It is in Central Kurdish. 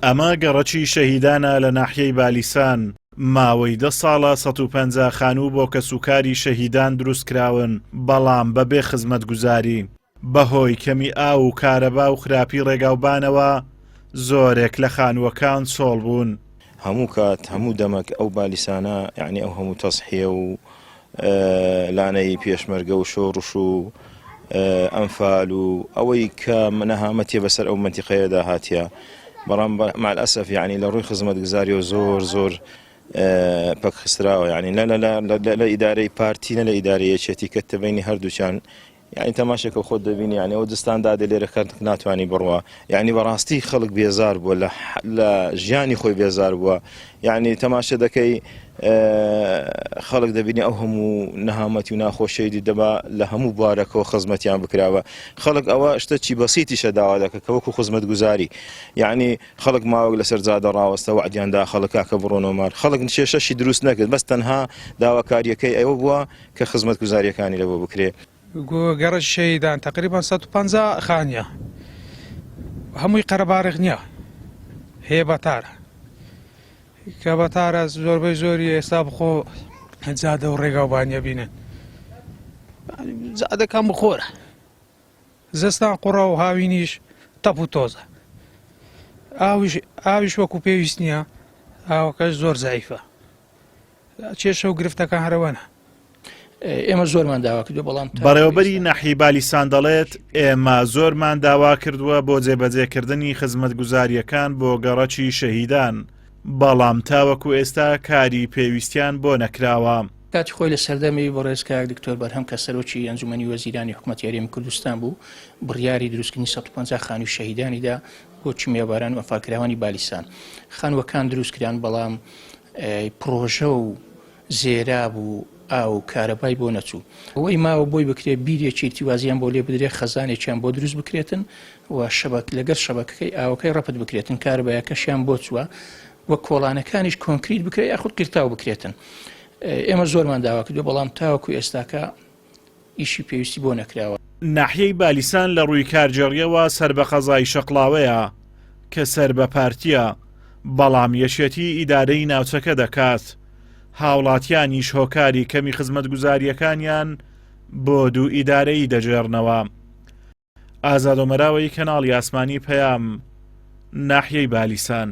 ئەمە گەڕەکی شەهیدانە لە ناحیەی بالیسان، ماوەی دە ساڵە 150 خانوو بۆ کەسوکاری شەهیدان دروستکراون، بەڵام بەبێ خزمەتگوزاری. بەهۆی کەمی ئاو و کارەبا و خراپی ڕێگاوبانەوە زۆرێک لە خانووەکان چۆڵ بوون. هەموو کات هەموو دەمەک ئەو بالیسانە یانی ئەو هەموو تەزحیە و لانەی پێشمەرگە و شۆڕش و ئەنفال و ئەوەی کە نەهامەتیە بەسەر ئەو منتیقەیەدا هاتیە بەڵام مع الاسف یعنی لە ڕووی خزمەتگوزاریەوە زۆر زۆر پەکخستراوە یعنی نە لە ئیدارەی پارتی نە لە ئیدارەی یەکێتی کە تەبینی هەردووچیان یانی تەماشەکە خۆت دەبینی یانی ئەوە دستان دادێ لێرە خەڵک ناتوانانی بڕوا یانی بەڕاستی خەڵک بێزار بووە لە لە ژیانی خۆی بێزار بووە یانی تەماشە دەکەی خەڵک دەبینی ئەو هەموو نەهامەتی و ناخۆشیی دەبا لە هەموو بوارەکەەوە خزمەتیان بکراوە خەڵک ئەوە شتە چی بەسیتیشە داوا دەکە کە وەکو خزمەت گوزاری یعنی خەڵک ماوەک لەسەر جادە ڕاوەستە وعدیان دا خەڵک کاکە بڕۆنەوە مار خەڵک کێشەشی دروست نەکرد بەس تەنها داواکاریەکەی ئەوە بووە کە خزمەتگوزاریەکانی لەبۆ بکرێ. گەڕەکی شەهیدان تەقریبەن 150 خانیە هەمووی قەرەباڵغ نییە هەیە بەتارە کە بەتارە زۆربەی زۆری ئێستا بخۆ جادە و ڕێگاوبانیە بینن جادەکان بخۆرە زستان قوڕە و هاوینیش تەپ و تۆزە ئاویش ئاویش وەکو پێویست نییە ئاوەکەش زۆر زەعیفە کێشە و گرفتەکان هەرەوەنە. ئێمە زۆرمان داوا کردووە بەڵام بەڕێوەبەری ناحیەی بالیسان دەڵێت، ئێمە زۆرمان داوا کردووە بۆ جێبەجێکردنی خزمەتگوزارییەکان بۆ گەڕەکی شەهیدان، بەڵام تاوەکو ئێستا کاری پێویستیان بۆ نەکراوە. کاتی خۆی لە سەردەمی بەڕێز کاک دکتۆر بەرهەم کە سەرۆکی ئەنجومەنی وەزیرانی حکومەتی هەرێمی کوردستان بوو، بڕیاری دروستکردنی 150 خانووی شەهیدانی دا بۆ کیمیاباران و ئەنفالکراوانی بالیسان. خانووەکان دروستکران، بەڵام پڕۆژە و زێراب و ئاو و کارەبای بۆ نەچوو. ئەوەی ماوە بۆی بکرێت بیرێکی ئیرتیوازیان بۆ لێ بدرێت، خەزانێکیان بۆ دروست بکرێتن و شەبەک لەگەر شەبەکەکەی ئاوەکەی ڕەپت بکرێتن، کارەبایەکەشیان بۆ چووە و کۆڵانەکانیش کۆنکریت بکرێت یاخود قیرتاو بکرێتن. ئێمە زۆرمان داوا کردووە بەڵام تاوەکو ئێستاکە ئیشی پێویستی بۆ نەکراوە. ناحیەی بالیسان لە ڕووی کارگێڕییەوە سەر بە قەزای شەقڵاوەیە کە سەر بە پارتییە، بەڵام یەکێتی ئیدارەی ناوچەکە دەکات، هاوڵاتیانیش هۆکاری کەمی خزمەتگوزارییەکانیان بۆ دوو ئیدارەیی دەگێڕنەوە. ئازاد ئۆمەراوەی کەناڵی ئاسمانی پەیام، ناحیەی بالیسان.